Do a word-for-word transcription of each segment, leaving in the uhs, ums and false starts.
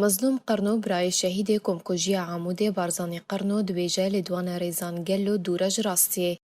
Mezlûm Qerno, birayê şehîdê komkujiya Amûdê Barzanî Qerno, dibêje lêdwana Rêzan Gelo dûr e ji rastiyê.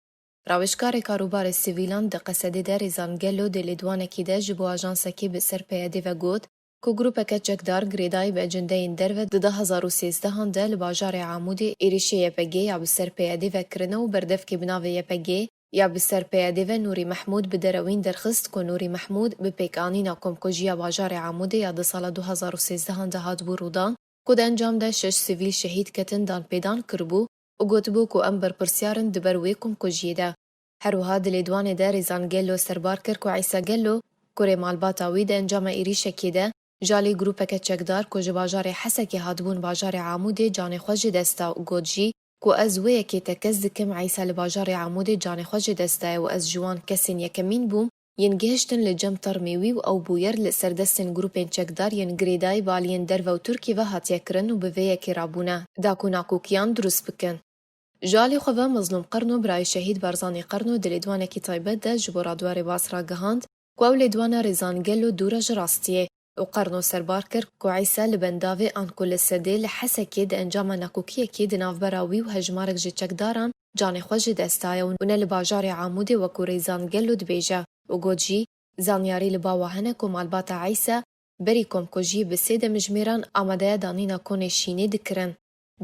Rawêjkarê karûbarê sivîlan di Qesedê de Rêzan Gelo di lêdwanekî de ji bo ajansekî bi ser P Y D ve got ku grûpeke çekdar girêdayî bi ecindeyên derve di du hezar û sêzdehan de li bajarê Amûdê êrîşê Y P G ya bi ser P Y D ve kirine û berdevkê bi navê Y P G ya bi ser P Y D ve Nûrî Mehmûd bi derewîn derxist ku Nûrî Mehmûd bi pêkanîna komkujiya bajarê Amûdê ya di sala du hezar û sêzdehan de hatibû rûdan, ku di encam de şeş sivîl şehîd ketin danpêdan kiribû û gotibû ku em berpirsyar in di ber wê komkujiyê de. Her wiha di lêdwanê de Rêzan Gelo serbar kir ku Îsa Gelo, kurê malbata wî di encama êrîşekê de ji alî grûpeke çekdar ku ji bajarê Hesekê hatibûn bajarê Amûdê canê xwe ji dest da û got jî ku ez wê yekê tekez dikim, Îsa li bajarê Amûdê canê xwe ji dest daye û ez ji wan kesên yekemîn bûm yên gihiştin li cem termê wî û ew bûyer li ser destên grûpên çekdar yên girêdayî bi aliyên derve û Tirkî ve hatiye kirin û bi vê yekê rabûne da ku nakokiyan dirust bikin. Ji alî xwe ve Mezlûm Qerno, birayê şehîd Barzanî Qerno di lêdwanekî taybet de ji bo Radwarê Bas ragihand ku ew lêdwana Rêzan Gelo dûr e ji rastiyê û Qerno serbar kir ku Îsa li Bendavê an ku li Sedê li Hesekê di encama nakokiyekê di navbera wî û hejmarek ji çekdaran canê xwe ji dest daye û ne li bajarê Amûdê wekû Rêzan Gelo dibêje û got jî, zanyarî li ba we hene ku malbata Îsa berî komkujiyê bi sê demjimêran amade ye danîna konê şînê dikirin.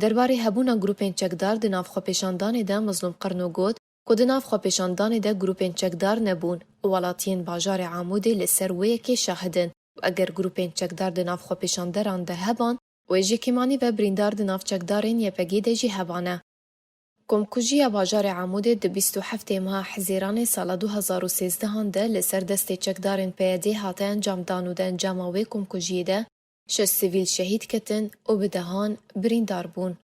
Derbarê hebûna grûpên çekdar di nav xwepêşandanê de Mezlûm Qerno got ku di nav xwepêşandanê de grûpên çekdar nebûn û welatiyên bajarê Amûdê li ser wê yekê şahid in û eger grûpên çekdar di nav xwepêşanderan de heban, wê ji kêmanî ve birîndar di nav çekdarên Y P G de jî hebane. Komkujiya bajarê Amûdê di bîst û heftê meha Hezîranê sala du hezar û sêzdehan de li ser destê çekdarên P Y D hate encamdan û di encama wê komkujiyê de şeş sivîl şehîd ketin û bi dehan birîndar bûn.